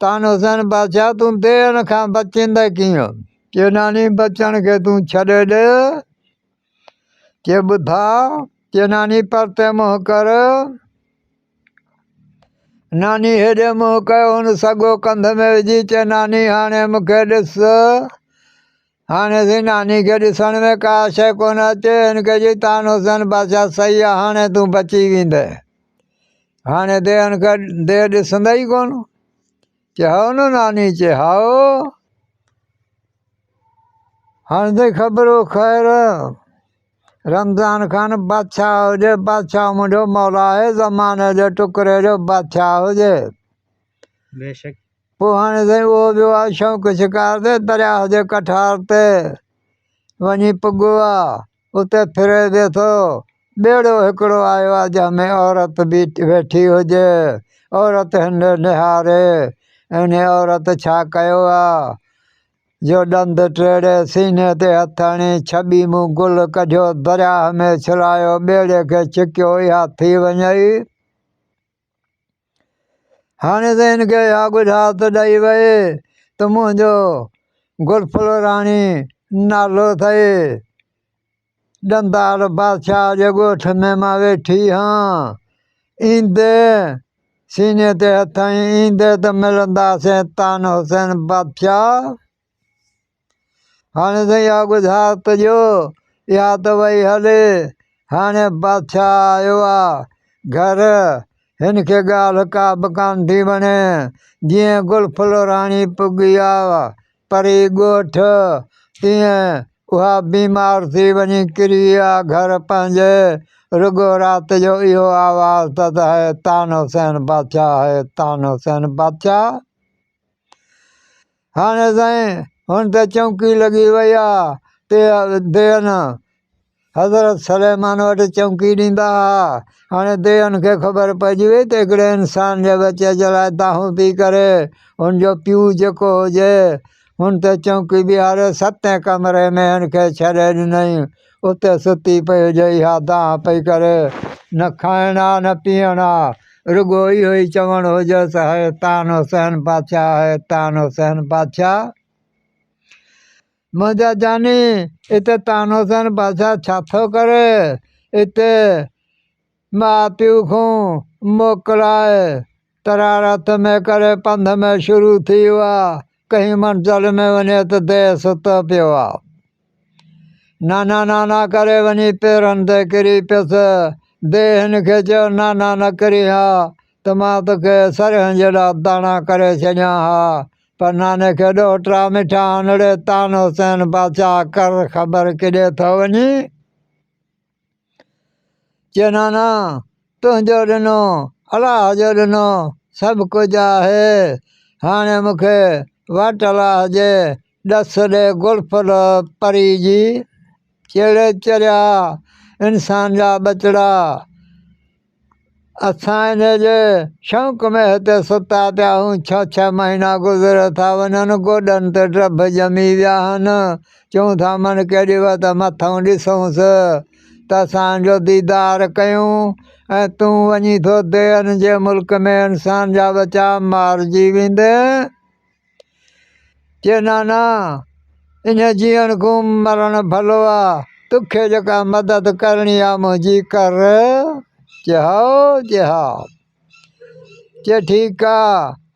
تان حسين بادشاهه تون ديهن کان بچيندين ڪيئن؟ چي ناني بچڻ کي تون ڇڏي ڏي. چي ٻڌاء؟ چي ناني پرتي منهن ڪر. ناني هيڏي منهن ڪيو هن سڳو ڪنڌ ۾ وجهي چي ناني هاڻي مون کي ڏس. هاڻي سائين ناني کي ڏسڻ ۾ ڪا شيء ڪونه اچي. هن کي چئي تان حسين بادشاهه صحيح آ هاڻي تون بچي ويندين. هاڻي ديهن کي ديهه ڏسندي ئي ڪونه. چي هائو نه ناني چي هائو. هاڻي سائين خبرو خير رمضان خان بادشاهه هجي بادشاهه منهنجو مولا آهي زماني جي ٽڪري جو بادشاهه هجي. بيشڪ. پوء هاڻي سائين اهو ويو آ شوق شڪار تي درياهه جي ڪٺار تي وڃي پڳو آ اتي ڦري به ٿو ٻيڙو هڪڙو آيو آ جنهن ۾ عورت به ويٺي هجي عورت هن ڏي نهاري انهي عورت ڇا ڪيو آ جو ڏند ٽيڙي سيني تي هٿ هڻي ڇٻي مون گل ڪڍيو درياهه ۾ ڇلايو ٻيڙي کي ڇڪيو اها ٿي وڃئي. هاڻي ته هن کي اها ڳجهارت ڏئي وئي ته منهنجو گل ڦل راڻي نالو اٿئي. ڏندار بادشاهه جي ڳوٺ ۾ مان ويٺي هان. ايندي سيني تي هٿ هنئي ايندي ته ملنداسين تان حسين بادشاهه. هاڻي ته اها ڳجهارت ڏيو، اها ته وئي هلي. هاڻي بادشاهه آيو آ گهر، هن کي ڳالهه ڪا به ڪانه ٿي وڻي. جيئن گل ڦل راڻي پڳي آ پري ڳوٺ، تيئن اها بيمار ٿي وڃي ڪري آ گهر پنهنجي. رڳو رات جو اهو آواز اٿس، هي تان حسين بادشاهه، هي تان حسين بادشاهه. هاڻي سائين هن تي چونڪي لڳي وئي آ تي ديهن حضرت سليمان وٽ چونڪي ڏيندا ها هاڻي ديهن کي خبر پئجي وئي ته هڪڙي انسان جي ٻچي جي لاء دانهون پئي ڪري هن جو پيء جيڪو هجي هن تي چونڪي بيهاري ستين ڪمري ۾ هن کي ڇڏي ڏنائين اتي ستي پئي هجي اها دانهن پئي ڪري نه کائڻ آ نه پيئڻ آ رڳو اهو ئي چوڻ هجيس هي تان حسين بادشاهه هي تان حسين بادشاهه. منهنجا جاني اتي تان حسين بادشاهه ڇا ٿو ڪري؟ اتي ماء پيء کان موڪلائي ترار هٿ ۾ ڪري پنڌ ۾ شروع ٿي ويو آ. ڪنهن منزل ۾ وڃي ته ديهه ستو پيو آ. نانا نانا ڪري وڃي پيرن تي ڪري پيس. ديهه هن کي چيو، نانا نه ڪرين ها ته مان توکي سرهن جيڏا داڻا ڪري ڇڏيان ها. پر ناني کي ڏوهٽا مٺا هنڙي تان حسين بادشاهه ڪر خبر ڪيڏي ٿو وڃين؟ چي نانا تنهنجو ڏنو الله جو ڏنو سڀ ڪجهه آهي هاڻي مون کي واٽ الله جي ڏس ڏي گل ڦل پري جي چيڙي چريا انسان جا ٻچڙا اسان انهيء جي شوق ۾ هتي ستا پيا آهيون. ڇهه ڇهه مهينا گذري ٿا وڃن، گوڏن تي ڊڀ ڄمي ويا آهن. چئون ٿا من ڪيڏي وقت مٿئون ڏسونس ته اسان جو ديدار ڪيون ۽ تون وڃين ٿو ديهن جي ملڪ ۾ انسان جا ٻچا مارجي ويندين. چي نانا انهيء جيئڻ کان مرڻ ڀلو آ، توکي جيڪا مدد ڪرڻي آ منهنجي ڪر. چي هائو؟ چي ها. چي ٺيڪ آ،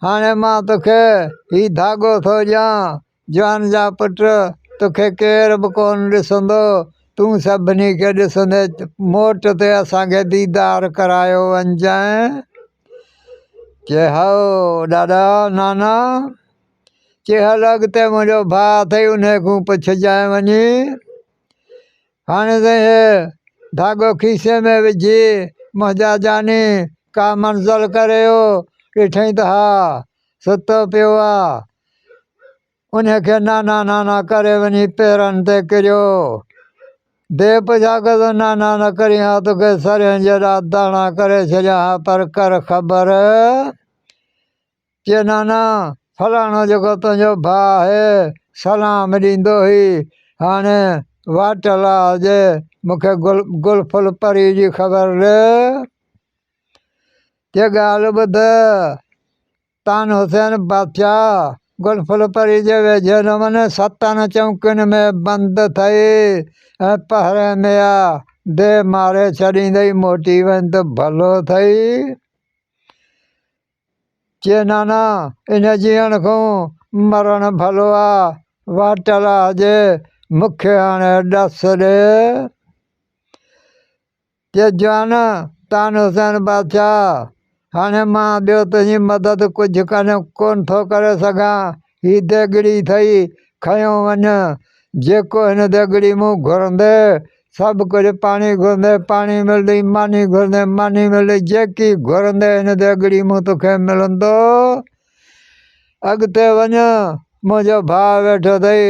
هاڻي مان توکي هي ڌاڳو ٿو ڏيان، جوان جا پٽ توکي ڪير به ڪونه ڏسندو، تون سڀني کي ڏسندين، موٽ تي اسان کي ديدار ڪرايو وڃجانء. چي هائو ڏاڏا نانا، چي هل اڳتي منهنجو ڀاء اٿئي انهي کان پڇجانء وڃي. هاڻي سائين هي ڌاڳو کيسي ۾ وجهي منهنجا جاني ڪا منزل ڪريو، ڏٺئين ته ها ستو پيو آ. انهي کي نانا نانا ڪري وڃي پيرن تي ڪريو. ديو پڇا ڪيس، نانا نه ڪرين ها توکي سرهين جيڏا داڻا ڪري ڇڏيان ها پر ڪر خبر. چي نانا فلاڻو جيڪو تنهنجو ڀاء آهي سلام ڏيندو هئي هاڻي واٽ لاهه جي مون کي گل گل ڦل پري جي خبر ڏي. چي ڳالهه ٻڌ. تان حسين بادشاهه گل ڦل پري جي ويجهي نه وڃ، ستن چونڪين ۾ بند ٿئي ۽ پهري ۾ آ، ديهه ماري ڇڏيندئي، موٽي وڃ ته ڀلو ٿئي. چي نانا، ان جيئڻ کان مرڻ ڀلو آ، واٽل آ جي مون کي هاڻي ڏس ڏي. چي جوان، تان حسين بادشاهه، هاڻي مان ٻيو تنهنجي مدد ڪجهه ڪونه ٿو ڪري سگهان، هي ديڳڙي اٿئي، کنيو وڃ، جيڪو هن ديڳڙي مون گهرندي، سڀ ڪجهه پاڻي گهرندي، پاڻي ملندئي، ماني گهرندي، ماني ملندئي، جيڪي گهرندي هن ديڳڙي مون توکي ملندو. اڳتي وڃ، منهنجو ڀاء ويٺو اٿئي،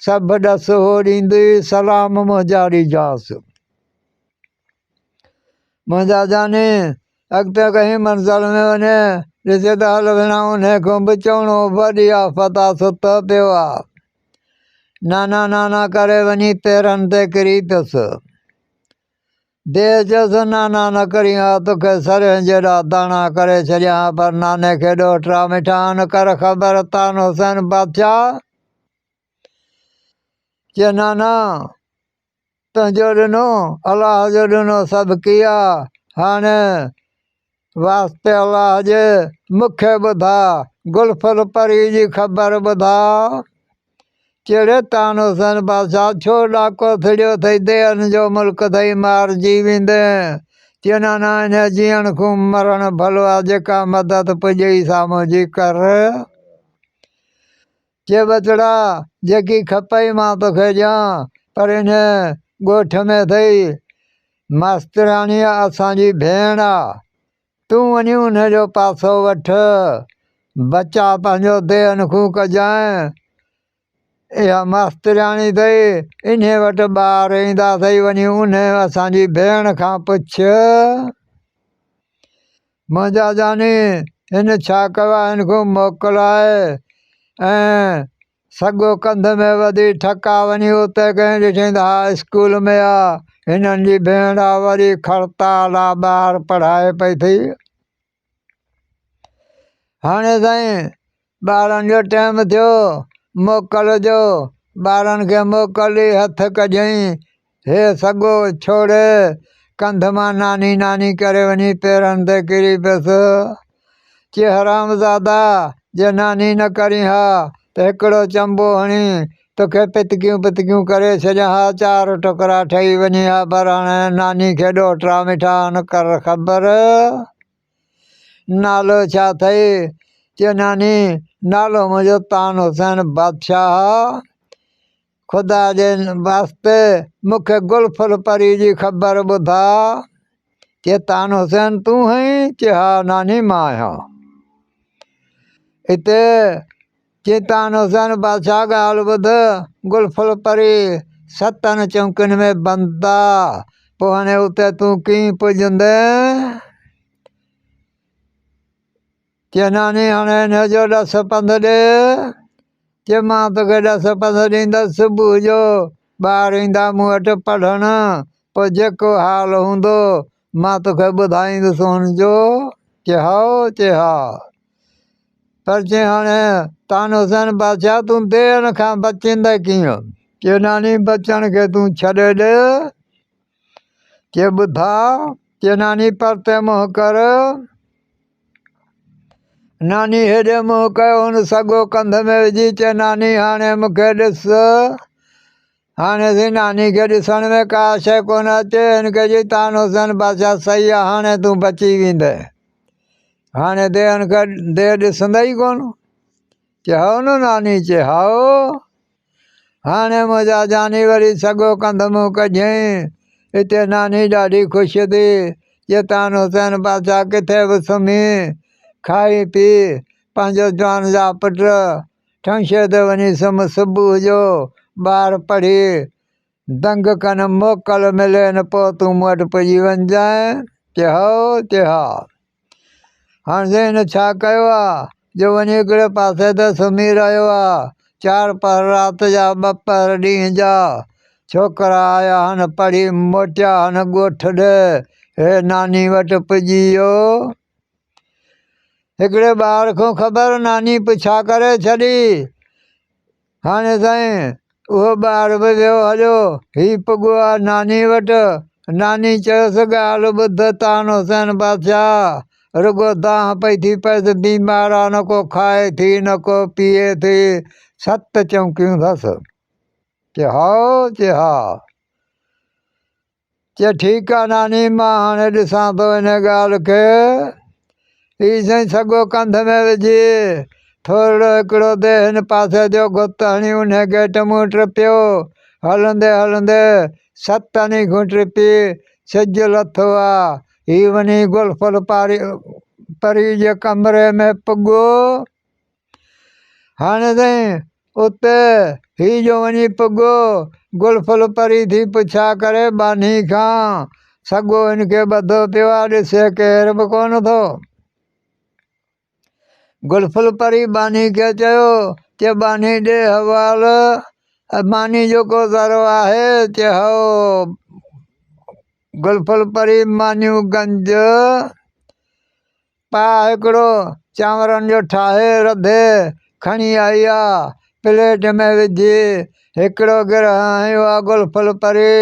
سڀ ڏس هو ڏيندئي، سلام منهنجا ڏجانس. منهنجا جاني اڳتي ڪنهن منزل ۾ وڃي ڏسي ته هل ڀيڻا انهي کان به چوڻو وڏي آفت آ ستو پيو آ. نانا نانا ڪري وڃي پيرن تي ڪري پيس. ديهه چيس نانا نه ڪرين ها توکي سرهين جيڏا داڻا ڪري ڇڏيان ها پر ناني کي ڏوهٽرا مٺا آهن ڪر خبر تان حسين بادشاهه. چي نانا تنهنجو ڏنو، الله جو ڏنو سڀ ڪيا، هاڻي واسطي الله جي مون کي ٻڌاء، گل ڦل پري جي خبر ٻڌاء. چڙي تان حسين بادشاهه ڇو ڏاڪو ٿڙيو اٿئي، ديهن جو ملڪ اٿئي، مارجي ويندين. چي نانا انهيء جيئڻ کون مرڻ ڀلو آ، جيڪا مدد پڄئي سا منهنجي ڪر. چي ٻچڙا، جيڪي کپئي مان توکي ڏيان، پر انهيء ڳوٺ ۾ اٿئي ماسترياڻي اسان جي ڀيڻ آ، تون وڃي انهيء جو پاسو وٺ، بچاء پنهنجو ديهن کون ڪجانء. اها ماسترياڻي اٿئي، انهيء وٽ ٻار ايندا اٿئي، وڃي انهيء اسان جي ڀيڻ کان پڇ. منهنجا جاني، هن ڇا ڪيو آهي، هن کان موڪلائي ۽ سڳو ڪنڌ ۾ وڌي ٺڪا وڃي اتي ڪنهن ڏٺئين ته ها اسڪول ۾ آ، هنن جي ڀيڻ آ، وري کڙتال آ، ٻار پڙهائي پئي ٿي. هاڻي سائين ٻارن جو ٽيم ٿيو موڪل جو، ٻارن کي موڪل ڏئي هٿ ڪڍيائين، هي سڳو ڇوڙي ڪنڌ مان ناني ناني ڪري وڃي پيرن تي ڪري پيس. چي حرامزادا جي ناني نه ڪرين ها ته هڪڙو چنبو هڻي توکي پتڪيون پتڪيون ڪري ڇڏيان ها، چار ٽڪرا ٺهي وڃين ها، پر هاڻي ناني کي ڏوهٽا مٺا هن ڪر خبر. نالو ڇا اٿئي؟ چي ناني نالو منهنجو تان حسين بادشاهه. خدا جي واسطي مون کي گل ڦل پري جي خبر ٻڌاء. چي تان حسين تون آهين؟ چي ها ناني مان آهيان. اتي چي تان حسين بادشاهه ڳالهه ٻڌ، گل ڦل پري ستن چونڪين ۾ بند آ، پوء هاڻي اتي تون ڪيئن پڄندين؟ چي ناني هاڻي انهيء جو ڏس پنڌ ڏي. چي مان توکي ڏس پنڌ ڏيندس، صبح جو ٻار ايندا مون وٽ پڙهڻ، پوء جيڪو حال هوندو مان توکي ٻڌائيندس هن جو. چي هائو؟ چي ها. پر چي هاڻي تان حسين بادشاهه تون ديهن کان بچيندين ڪيئن؟ چي ناني بچڻ کي تون ڇڏي ڏي. چي ٻڌاء؟ چي ناني پرتي منهن ڪر. ناني هيڏي منهن ڪيو، هن سڳو ڪنڌ ۾ وجهي چي ناني هاڻي مون کي ڏس. هاڻي سائين ناني کي ڏسڻ ۾ ڪا شيء ڪونه اچي، هن کي چئي تان حسين بادشاهه صحيح آ هاڻي تون بچي ويندين. هاڻي ديهن کي ديهه ڏسندئي ئي ڪونه. چي هائو نه ناني؟ چي هائو. هاڻي منهنجا جاني وري سڳو ڪنڌ مون ڪڍيائين. اتي ناني ڏاڍي خوش ٿي. چي تان حسين بادشاهه ڪٿي به سمهي، کائي پي، پنهنجو جوان جا پٽ ٺونشي تي وڃي سمهه، صبح جو ٻار پڙهي دنگ ڪن، موڪل ملين پوء تون مون وٽ پڄي وڃجانء. چي هائو؟ چي ها. هاڻ سائين هن ڇا ڪيو آ جو وڃي هڪڙي پاسي تي سمهي رهيو آ. چار پهر رات جا، ٻه پهر ڏينهن جا. ڇوڪرا آيا هن پڙهي موٽيا هن ڳوٺ ڏي. هي ناني وٽ پڄي ويو. هڪڙي ٻار کان خبر ناني پڇا ڪري ڇڏي. هاڻي سائين اهو ٻار به ويو هليو. هي پڳو آ ناني وٽ. ناني چيس ڳالهه ٻڌ تان حسين بادشاهه رڳو دانهن پئي ٿي پئيس بيمار آ نه ڪو کائي ٿي نه ڪو پيئي ٿي. ست چونڪيون اٿس. چي هائو چي ها. چي ٺيڪ آ ناني مان هاڻي ڏسان ٿو ان ڳالهه کي. هي سائين سڳو ڪنڌ ۾ وجهي ٿورڙو هڪڙو the هن پاسي جو گت هڻي انهي گيٽ مون ٽپيو. هلندي هلندي ستن ئي کان ٽپي سج لٿو آ. هي وڃي گل ڦل پري جي ڪمري ۾ پڳو. هاڻي سائين اتي هي جو وڃي پڳو، گل ڦل پري ٿي پڇا ڪري ٻانهي کان، سڳو هن کي ٻڌو پيو آ، ڏسي ڪير به ڪونه ٿو. گل ڦل پري ٻانهي کي چيو، چي ٻانهي ڏي حوال، ماني جو ڪو ذرو آهي؟ چي هائو. گل ڦل پري مانيون گنج. پاء هڪڙو چانورن جو ٺاهي رڌي کڻي آئي آ، پليٽ ۾ وجهي هڪڙو گرهه هنيو آ گل ڦل پري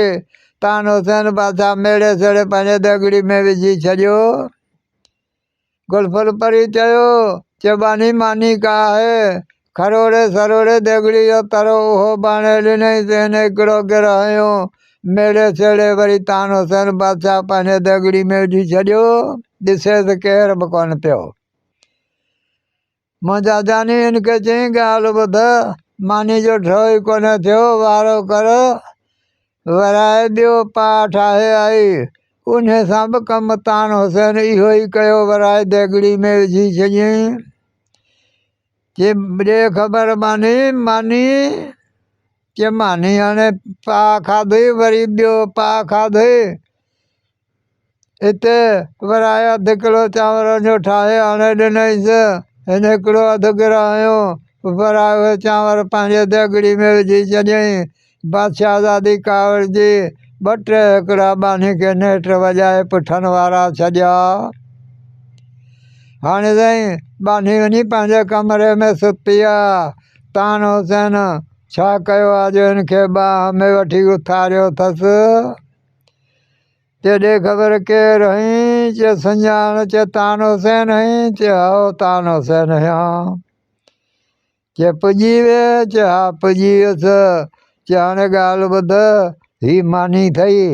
تان حسين بادشاهه ميڙي سيڙي پنهنجي ديڳڙي ۾ وجهي ڇڏيو. گل ڦل پري چيو، چي ٻانهي ماني ڪا آهي؟ کروڙي سروڙي ديڳڙي جو ترو اهو باڻي ڏنائين ته هن هڪڙو گرهه هنيو، ميڙي سيڙي وري تان حسين بادشاهه پنهنجي ديڳڙي ۾ وجهي ڇڏيو، ڏسي ته ڪير به ڪونه پيو. منهنجا جاني هن کي چيائين ڳالهه ٻڌ، ماني جو ڍؤ ئي ڪونه ٿيو، وارو ڪر، ورائي ٻيو پاء ٺاهي آئي، انهي سان به ڪم تان حسين اهو ئي ڪيو، ورائي ديڳڙي ۾ وجهي ڇڏيائين. چي ڏي خبر ماني، ماني، چي ماني هاڻي پاء کاڌئي وري ٻيو پاء کاڌئي. اتي ورائي اڌ ڪلو چانورن جو ٺاهي آڻي ڏنائينس. هن هڪڙو اڌ گرهه هنيو. ورائي اهي چانور پنهنجي ديڳڙي ۾ وجهي ڇڏيائين. بادشاهزادي ڪاوڙجي ٻه ٽي هڪڙا ٻانهي کي نيٽ وڄائي پٺن وارا ڇڏيا. هاڻي سائين ٻانهي وڃي پنهنجي ڪمري ۾ ستي آ. تان حسين ڇا ڪيو آ جو هن کي ٻانهن ۾ وٺي اٿاريو اٿس. چي ڏي خبر ڪير هئين؟ چي سڃاڻ، چي تان حسين هئين؟ چي هائو تان حسين هيان. چي پڄي وئين؟ چي ها پڄي ويس. چي هاڻي ڳالهه ٻڌ، هي ماني اٿئي،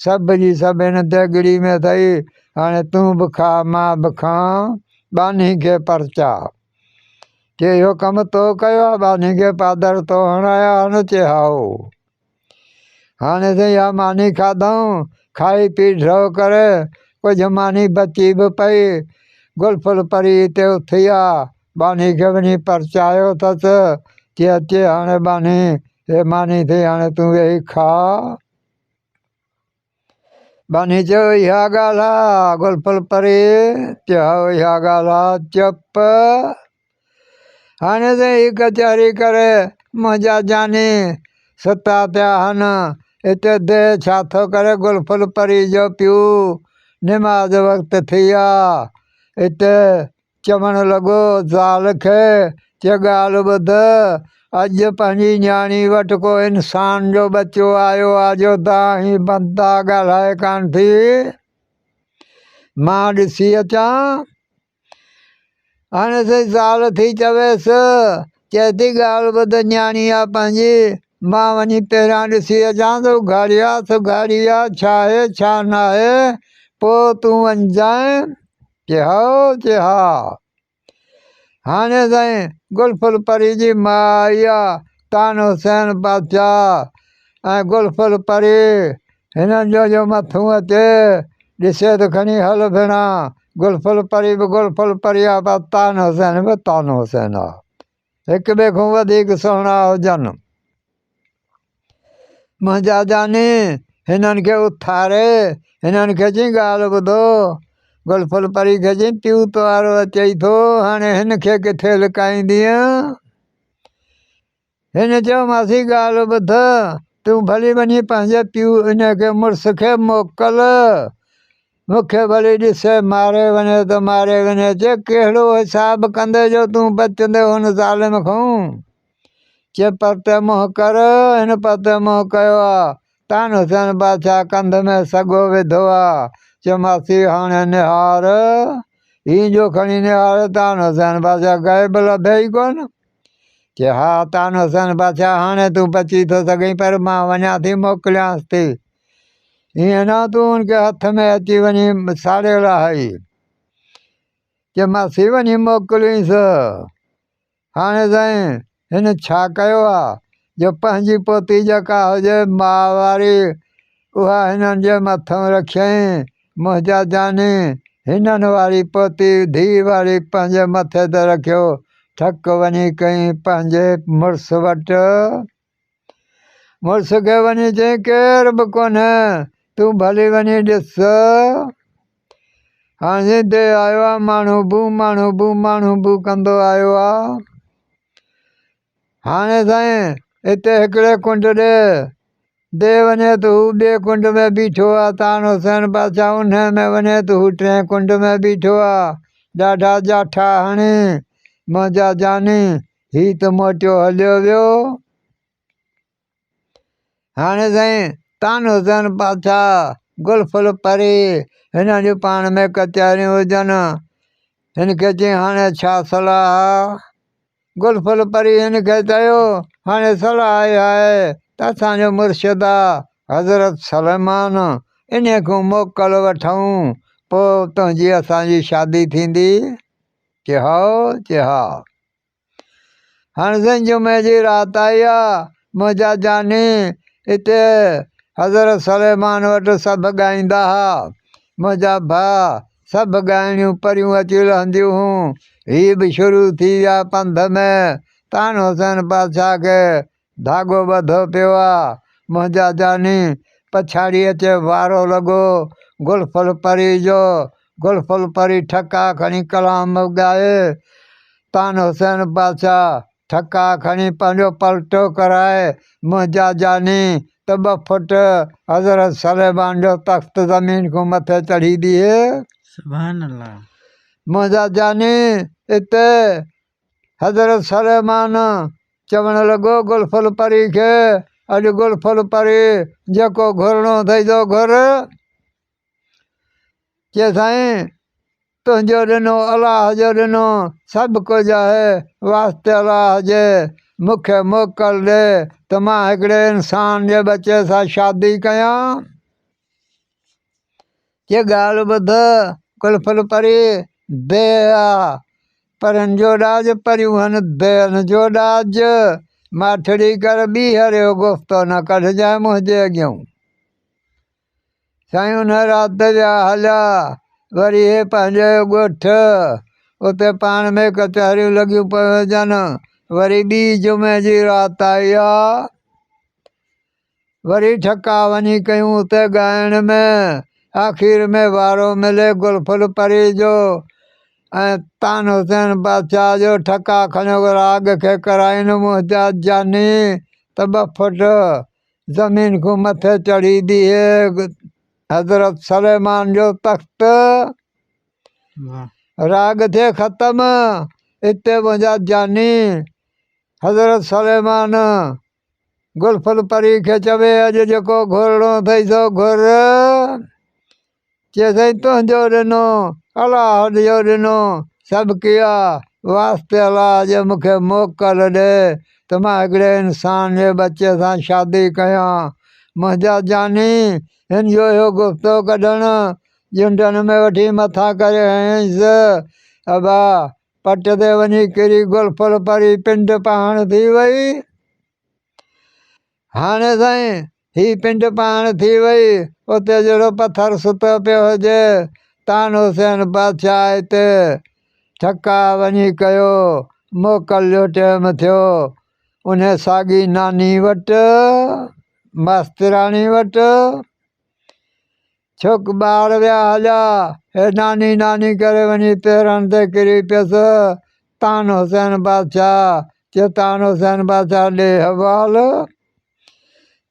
سڀ جي سڀ هن ديڳڙي ۾ اٿئي، هاڻي تون به کاء مان به کان، ٻانهي کي پرچاء. چي اهو ڪم تو ڪيو آهي، ٻانهي کي پادر تو هڻايا آهن؟ چي هائو. هاڻي سائين اها ماني کاڌائون، کائي پي ڍؤ ڪري ڪجهه ماني بچي به پئي. گل ڦل پري اتي اٿي آ، ٻانهي کي وڃي پرچايو اٿس، چي اچي هاڻي ٻانهي، هي ماني اٿئي هاڻي تون ويهي کاء. ٻانهي چيو اها ڳالهه آ؟ گل ڦل پري چيو هائو اها ڳالهه آ. چپ هاڻي سائين هي ڪچهري ڪري منهنجا جاني ستا پيا هن، اتي ديهه ڇا ٿو ڪري گل ڦل پري جو پيو نماز وقت ٿي آ. اتي چوڻ لڳو، زال کي، چي ڳالهه ٻڌ، اڄ پنهنجي نياڻي وٽ ڪو انسان جو ٻچو آيو آ جو دانهين بند آ ڳالهائي ڪانه ٿي، مان ڏسي اچان. هاڻي سائين زال ٿي چويس، چئي ٿي ڳالهه ٻڌ نياڻي آ پنهنجي، مان وڃي پهريان ڏسي اچان ته اگهاڙي آ سگهاڙي آ، ڇا آهي ڇا ناهي، پوء تون وڃجانء. چي هائو، چي ها. هاڻي سائين گل ڦل پري جي ماء آئي آ، تان حسين بادشاهه ۽ گل ڦل پري هنن جو جو مٿون اچي ڏسي ته کڻي هل ڀيڻا، گل ڦل پري به گل ڦل پري آ پر تان حسين به تان حسين آ. هڪ ٻئي کان وڌيڪ سهڻا هجن. منهنجا جاني هنن کي اٿاري هنن کي چئين ڳالهه ٻڌو. گل ڦل پري کي چئين پيء تو وارو اچئي ٿو هاڻي هن کي ڪٿي لڪائيندينء؟ هن چيو ماسي ڳالهه ٻڌ تون ڀلي وڃي پنهنجي پيء ان کي مڙس کي موڪل. مون کي ڀلي ڏسي ماري وڃي ته ماري وڃي. چي ڪهڙو حساب ڪندي جو تون بچندي هن ظالم کان؟ چي پرتي منهن ڪر. هن پرتي منهن ڪيو آ. تان حسين بادشاهه ڪنڌ ۾ سڳو وڌو آ. چي ماسي هاڻي نهار. هين جو کڻي نهار تان حسين بادشاهه غائب لڀي ئي ڪونه. چي ها تان حسين بادشاهه هاڻي تون بچي ٿو سگهين پر مان وڃان ٿي موڪليانس ٿي. ائين نه تون ان کي هٿ ۾ اچي وڃي ساڙي لاهي. چي ماسي وڃي موڪلينس. هاڻي سائين هن ڇا ڪيو آ جو پنهنجي پوتي جيڪا هجي ماء واري اها هنن جي مٿئون رکيائين. منهنجا جاني هنن واري پوتي ڌيء واري پنهنجي مٿي تي رکيو ٺڪ وڃي ڪئين پنهنجي مڙس وٽ. مڙس کي وڃي چيائين ڪير به ڪونهي تون ڀلي وڃي ڏس. هاڻي the آيو آ ماڻهو بو ماڻهو بو ماڻهو بو ڪندو آيو آ. هاڻي سائين هتي هڪڙي ڪنڊ ڏي the وڃي ته هو ٻي ڪنڊ ۾ بيٺو آ. تان حسين بادشاهه انهي ۾ وڃي ته هو ٽئين ڪنڊ ۾ بيٺو آ. ڏاڍا جاٺا هڻي منهنجا جاني هي ته موٽيو هليو ويو. هاڻي سائين تان حسين بادشاهه گل ڦل پري هنن جون پاڻ ۾ ڪچهريون هجن. هن کي چيائين هاڻي ڇا صلاح آ؟ گل ڦل پري هن کي چيو هاڻي صلاح اها آهي ته اسان جو مرشد آ حضرت سليمان انهي کان موڪل وٺون پوء تنهنجي اسان جي شادي ٿيندي. چي هائو؟ چي ها. هاڻ سائين جمعي جي رات آئي آ، منهنجا جاني اتي حضرت سليمان وٽ سڀ ڳائيندا ها، منهنجا ڀاء سڀ ڳائڻيون پريون اچي لهنديون هون، هي به شروع ٿي ويا پنڌ ۾، تان حسين بادشاهه کي ڌاڳو ٻڌو پيو آ، منهنجا جاني پڇاڙي اچي وارو لڳو گل ڦل پري جو، گل ڦل پري ٺڪا کڻي ڪلام ڳائي، تان حسين بادشاهه ٺڪا کڻي پنهنجو پلٽو ڪرائي، منهنجا جاني ته ٻه فٽ حضرت سليمان جو تخت زمين کان مٿي چڙهي بيهي. سبحان الله. منهنجا جاني اتي حضرت سليمان چوڻ لڳو گل ڦل پري کي، اڄ گل ڦل پري جيڪو گهرڻو اٿئي سو گهر. چي سائين تنهنجو ڏنو الله جو ڏنو سڀ ڪجهه آهي واسطي الله جي مون کي موڪل ڏي ته مان هڪڙي انسان جي ٻچي سان شادي ڪيان. چي ڳالهه ٻڌ گل ڦل پري ديهه آ پرين جو ڏاج پريون هن ديهن جو ڏاج ماٺڙي ڪر ٻيهر اهو گفتو نه ڪڍجانء منهنجي اڳيئون. سائين ان رات ويا هليا وري هي پنهنجي ڳوٺ اتي پاڻ ۾ ڪچهريون لڳيون پيون هجن وري ٻي جمعي جي رات آئي آ وري ٺڪا وڃي ڪيون اتي ڳائڻ ۾ آخر ۾ وارو ملي گل ڦل پري جو ۽ تان حسين بادشاهه جو ٺڪا کڻيو راڳ کي ڪرائين منهنجا جاني ته ٻه فٽ زمين کان مٿي چڙهي بيهي حضرت سليمان جو تخت. راڳ ٿئي ختم اتي منهنجا جاني حضرت سليمان گل ڦل پري کي چوي اڄ جيڪو گهرڻو اٿئي سو گهر. چي سائين تنهنجو ڏنو الله جو ڏنو سڀ ڪيا واسطي الله جي مون کي موڪل ڏي ته مان هڪڙي انسان جي ٻچي سان شادي ڪيان. منهنجا جاني هن جو اهو گفتو ڪڍڻ ڄنڊن ۾ وٺي مٿان ڪري هنيس. ابا پٽ تي وڃي ڪري گل ڦل پري پنڊ پاهڻ ٿي وئي. هاڻي سائين هي پنڊ پاهڻ ٿي وئي، اتي جهڙو پٿر ستو پيو هجي. تان حسين بادشاهه اتي ٺڪاء وڃي ڪيو. موڪل جو ٽيم ٿيو. انهي ساڳي ناني وٽ، ماستراڻي وٽ، ڇوڪ ٻار ويا هليا. هي ناني ناني ڪري وڃي پيرن تي ڪري پيس. تان حسين بادشاهه چي تان حسين بادشاهه ڏي حوال.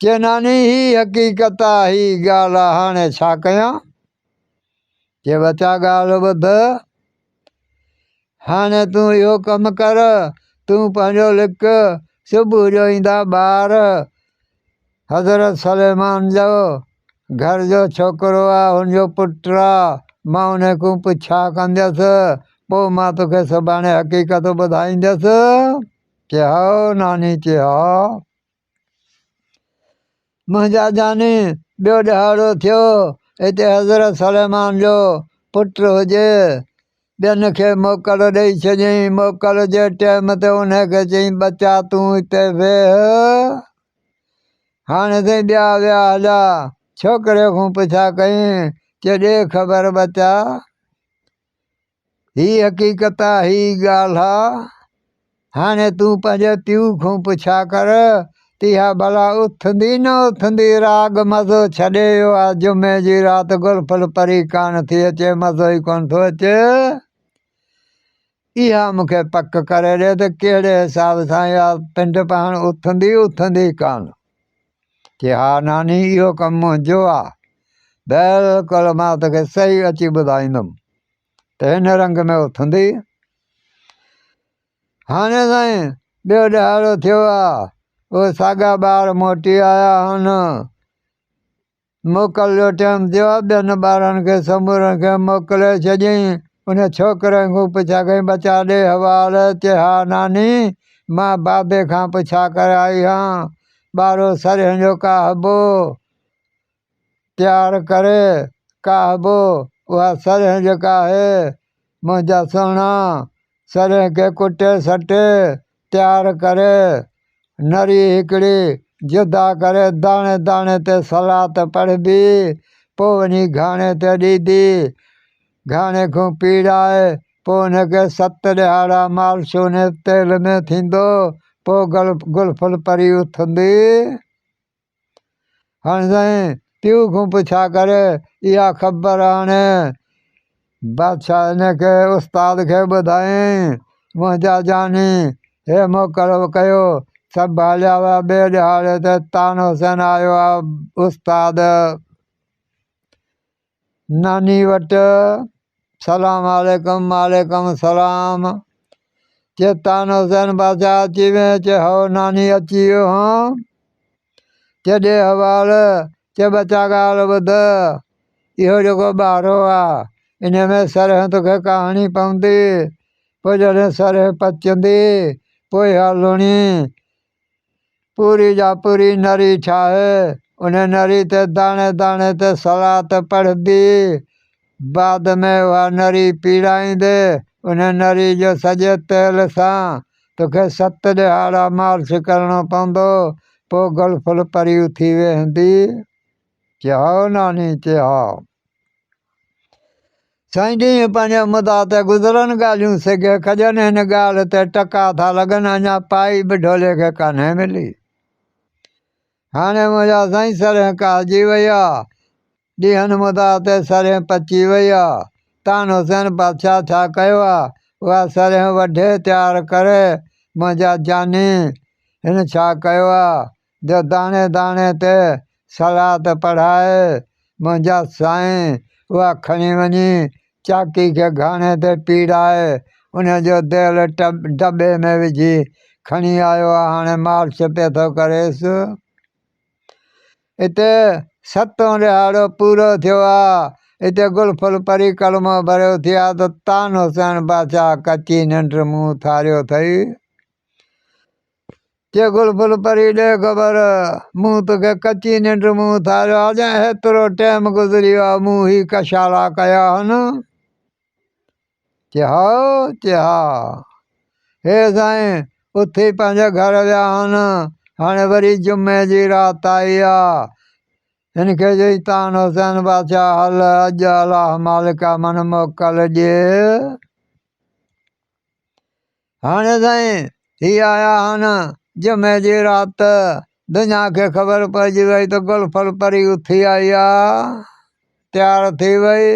چي ناني هي حقيقت آ، هي ڳالهه آ، هاڻي ڇا ڪيان؟ چي ٻچا ڳالهه ٻڌ، هاڻي تون اهو ڪم ڪر، تون پنهنجو لڪ، صبح جو ايندا ٻار، حضرت سليمان جو گهر جو ڇوڪرو آ، هن جو پٽ آ، مان انهي کون پڇا ڪنديس، پوء مان توکي سڀاڻي حقيقت ٻڌائيندس. چي هائو ناني، چي ها. منهنجا جاني، ٻيو ڏهاڙو ٿيو، اتي حضرت سليمان جو پٽ هجي. ٻين کي موڪل ڏئي ڇڏيائين. موڪل جي ٽيم تي انهي کي چيائين، ٻچا تون هتي ويهه. هاڻي سائين ٻيا ويا هليا. ڇوڪري کان پڇا ڪيائين، چي ڏي خبر ٻچا، هي حقيقت آ، هي ڳالهه آ. هاڻي تون پنهنجي پيء کان پڇا ڪر ته اها بلا اٿندي نه اٿندي؟ راڳ مزو ڇڏي ويو آ، جمعي جي رات گل ڦل پري ڪانه ٿي اچي، مزو ئي ڪونه ٿو اچي. اها مون کي پڪ ڪري ڏي ته ڪهڙي حساب سان اها پنڊ پهڻ اٿندي، اٿندي ڪانه؟ چي ها ناني، اهو ڪم منهنجو آ، بلڪل مان توکي صحيح اچي ٻڌائيندم ته هن رنگ ۾ اٿندي. هاڻي سائين ٻيو ڏهاڙو ٿيو آ، اهي ساڳا ٻار موٽي آيا آهن. موڪل جو ٽيم ٿيو آ، ٻين ٻارن کي سمورن کي موڪلي ڇڏيائين. ان ڇوڪري کان پڇا ڪيائين، ٻچا ڏي حوال. چي ها ناني، مان بابي کان پڇا ڪري آئي هان. ٻارو سرهين جو ڪاهبو تيار ڪري، ڪاهبو اها سرهين جيڪا آهي منهنجا سهڻا، سرهين کي ڪٽي سٽي تيار ڪري، نري هڪڙي جدا ڪري داڻي داڻي تي صلات پڙهبي، پوء وڃي گهاڻي تي ڏيندي، گهاڻي کان پيڙائي، پوء ان کي ست ڏهاڙا مالش ان تيل ۾ ٿيندو، پوء گل گل ڦل پري اٿندي. هاڻي سائين پيء کان پڇا ڪري اها خبر آڻي بادشاهه هن کي استاد کي ٻڌايائين، منهنجا جاني هي موڪل ڪيو. سڀ هليا ويا. ٻئي ڏهاڙي تي تان حسين آيو آ استاد ناني وٽ، سلام عليڪم. وعليڪم سلام. چي تان حسين بادشاهه اچي وين؟ چي هو ناني اچي ويو هان. چي ڏي حوال. چي ٻچا ڳالهه ٻڌ، اهو جيڪو ٻارو آ ان ۾ سرهه توکي ڪهاڻي پوندي، پوء جڏهن سرهه پچندي پوء اها لوڻي پوري جا پوري نري ٺاهي، ان نري تي داڻي داڻي تي صلات پڙهبي، بعد ۾ اها نري پيڙائيندي، ان نري جو سڄي تيل سان توکي ست ڏهاڙا مالش ڪرڻو پوندو، پوء گل ڦل پري اٿي ويهندي. چي هائو ناني، چي ها. سائين ڏينهن پنهنجي مدعا تي گذرن، ڳالهيون سگهي کڄن، هن ڳالهه تي ٽڪا ٿا لڳن، اڃا پائي به ڍولي کي ڪانهي ملي. هاڻي منهنجا سائين سرهين ڪاهجي وئي آ، ڏينهن مدعا تي سرهين پچي وئي آ. تان حسين بادشاهه ڇا ڪيو آ، اها سرهين وڍي تيار ڪري منهنجا جاني هن ڇا ڪيو آ، جو داڻي داڻي تي صلات پڙهائي منهنجا سائين اها کڻي وڃي چاڪي کي گهاڻي تي پيڙائي ان جو ديل دٻي ۾ وجهي کڻي آيو آ، هاڻي مالش پئي ٿو ڪريس. اتي ستون ڏهاڙو پورو ٿيو آ، اتي گل ڦل پري ڪلمو ڀريو ٿي آ ته تان حسين بادشاهه ڪچي ننڊ منهن اٿاريو اٿئي. چي گل ڦل پري ڏي خبر، مون توکي ڪچي ننڊ مون اٿاريو آ، اڄ هيترو ٽيم گذري ويو آ، مون هي ڪشالا ڪيا هن؟ چي هائو، چي ها. هي سائين اٿي پنهنجي گهر ويا هن. هاڻي وري جمعي جي رات آئي آ، هن کي چئي تان حسين بادشاهه هل اڄ الله مالڪ آ من موڪل ڏي. هاڻي سائين هي آيا آهن جمعي جي رات دنيا کي خبر پئجي وئي ته گل ڦل پري اٿي آئي آ، تيار ٿي وئي.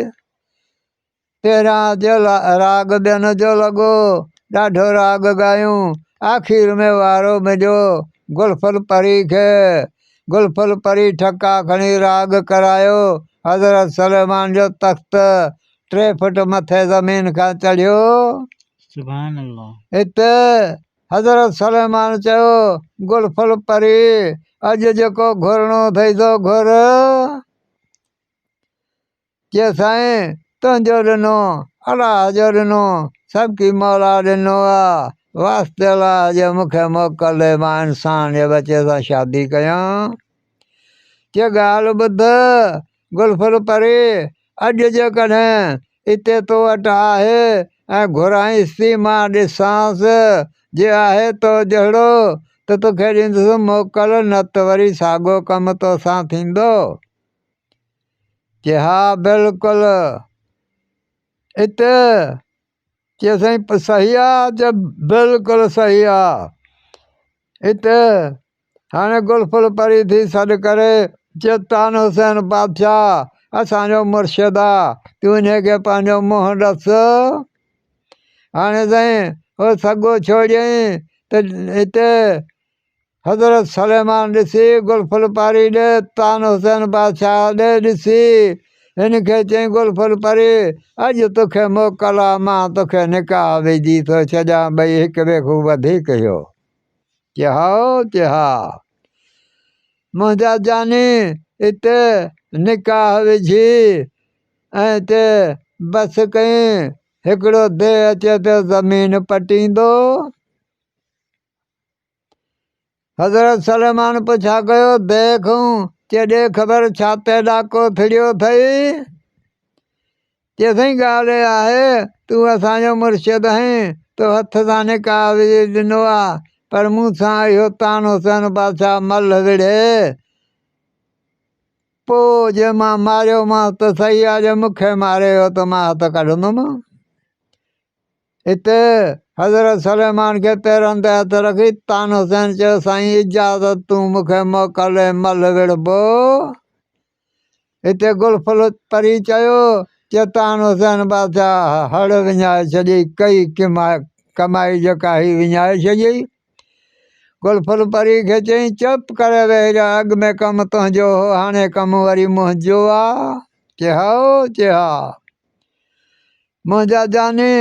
پهريان اچي راڳ ٻين جو لڳو، ڏاڍو راڳ ڳايون. آخر ۾ وارو مليو گل ڦل پري کي. گل ڦل پري ٺڪا کڻي راڳ ڪرايو. حضرت سليمان جو تخت 3 فوٽ مٿي زمين کان چڙهيو. سبحان الله. اتي حضرت سليمان چيو، گل ڦل پري، اڄ جيڪو گهرڻو اٿئي سو گهر. چي سائين تنهنجو ڏنو، الله جو ڏنو، سڀڪي مولا ڏنو آ، واسطي الله جي مون کي موڪل ڏي مان انسان جي ٻچي سان شادي ڪيان. چي ڳالهه ٻڌ گل ڦل پري، اڄ جيڪڏهن اتي تو وٽ آهي ۽ گهرائينس ٿي مان ڏسانس، جي آهي تو جهڙو ته توکي ڏيندس موڪل، نه ته وري ساڳو ڪم توسان ٿيندو. چي ها بلڪل. اتي چي سائين صحيح آ؟ چي بلڪل صحيح آ. اتي هاڻي گل ڦل پري ٿي سڏ ڪري، چي تان حسين بادشاهه اسان جو مرشد آ، تون انهي کي پنهنجو منهن ڏس. هاڻي سائين هو سڳو ڇوڙيائين ته اتي حضرت سليمان ڏسي گل ڦل پري ڏي تان حسين بادشاهه ڏي ڏسي هن کي چيائين گل ڦل پري اڄ توکي موڪل آ، مان توکي نڪاح وجهي ٿو ڇڏيان، ٻئي هڪ ٻئي کان وڌيڪ هيو. چي هائو؟ چي ها. منهنجا جاني اتي نڪاح وجهي ۽ اتي بس ڪئين، هڪڙو ديهه اچي پيو زمين پٽيندو. حضرت سليمان پڇا ڪيو، ديهه کئون؟ چي ڏي خبر ڇا تي ڏاڪو ٿڙيو اٿئي؟ چي سائين ڳالهه اها آهي، تون اسان جو مرشد آهين، تو هٿ سان نڪاح وجهي ڏنو آ، پر مون سان اهو تان حسين بادشاهه ملهه وڙهي، پوء جي مان ماريومانس ته صحيح آ، جي مون کي ماري ويو ته مان هٿ ڪڍندم. اتي حضرت سليمان کي پيرن تي هٿ رکي تان حسين چيو، سائين اجازت تون مون کي موڪل ۽ ملهه وڙهبو. اتي گل ڦل پري چيو، چي تان حسين بادشاهه هڙ وڃائي ڇڏي، ڪئي ڪمائي جيڪا هئي وڃائي ڇڏيئي. گل ڦل پري کي چيائين، چپ ڪري ويهي رهه، اڳ ۾ ڪم تنهنجو هو، هاڻي ڪم وري منهنجو آ. چي هائو؟ چي ها. منهنجا جاني،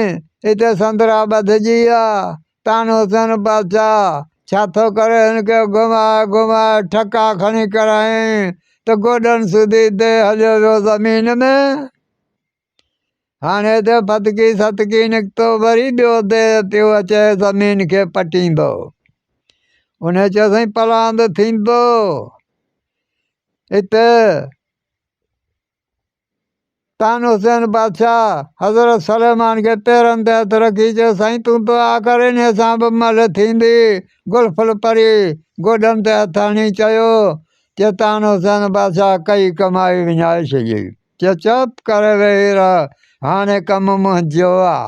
اتي سندرا ٻڌجي ويا. تان حسين بادشاهه ڇا ٿو ڪري، هن کي گهمائي گهمائي ٺڪا کڻي ڪرايائين ته گوڏن سوڌي ديهه هليو ويو زمين ۾. هاڻي هتي ڦٿڪي ستڪي نڪتو، وري ٻيو ديهه پيو اچي زمين کي پٽيندو. ان چيو سائين پلاند ٿيندو. اتي تان حسين بادشاهه حضرت سليمان کي پيرن تي هٿ رکي چيو، سائين تون دعا ڪر انهيء سان به ملهه ٿيندي. گل ڦل پري گوڏن تي هٿ هڻي چيو، چي تان حسين بادشاهه ڪئي ڪمائي وڃائي ڇڏي. چي چپ ڪري ويهي رهه، هاڻي ڪم منهنجو آ.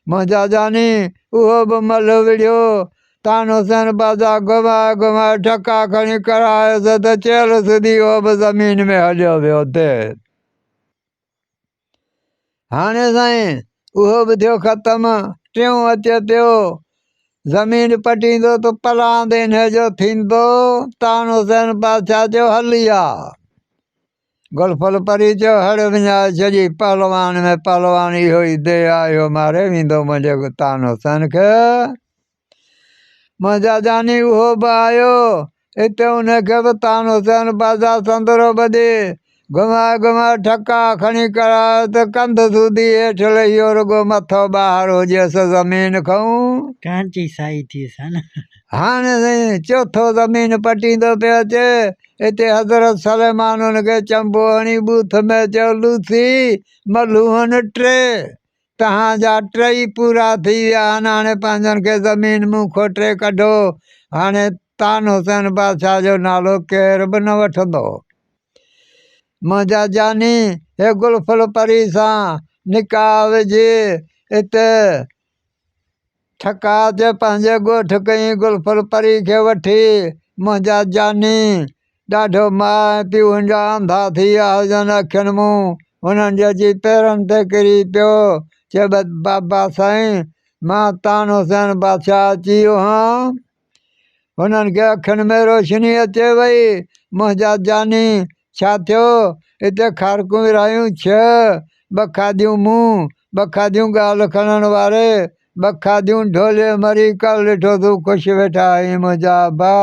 منهنجا جاني اهو به ملهه وڙهيو. تان حسين بادشاهه گهمائي گهمائي ٺڪا کڻي ڪرايس ته چيلهه سڌي اهو به زمين ۾ هليو ويو تي هاڻي سائين اهو به ٿيو ختم. ٽيون اچي پيو زمين پٽيندو ته پلاند انهيء جو ٿيندو. تان حسين بادشاهه چيو هلي آ. گل ڦل پري چيو، هڙ وڃائي ڇڏي، پهلوان ۾ پهلوان اهو ئي ديهه آ، اهو ماري ويندو منهنجي تان حسين کي. منهنجا جاني اهو به آيو، اتي ان کي به تان حسين بادشاهه سندرو ٻڌي، گهمائي گهمائي ٺڪا کڻي ڪرايو ته ڪنڌ سوڌي هيٺ لهي ويو، رڳو مٿو ٻاهر هجيس زمين کئون. ڪانچي سائي ٿيس ها نه. هاڻي سائين چوٿو زمين پٽيندو پيو اچي، اتي حضرت سليمان ان کي چنبو هڻي ٻوٿ ۾ چيو، لوسي، ملهون ٽي، توهان جا ٽئي پورا ٿي ويا آهن، هاڻي پنهنجن کي زمين مون کوٽي ڪڍو، هاڻي تان حسين بادشاهه جو نالو ڪير به نه وٺندو. منهنجا جاني، هي گل ڦل پري سان نڪاح وجهي، اتي ٺڪاء تي پنهنجي ڳوٺ ڪئين گل ڦل پري کي وٺي، منهنجا جاني، ڏاڍو ماء ۽ پيء هن جا انڌا ٿي ويا هجن اکين مون، هنن جي اچي پيرن تي ڪري پيو، چي بابا سائين، مان تان حسين بادشاهه اچي ويو هان. هنن کي اکين ۾ روشني اچي وئي، منهنجا جاني، ڇا ٿيو؟ اتي کارڪون ورهايون ڇهه، ٻه کاڌيون مون، ٻه کاڌيون ڳالهه کڻڻ واري، ٻه کاڌيون ڍولي مري، ڪل ڏٺو تون خوش ويٺا آهين منهنجا ابا.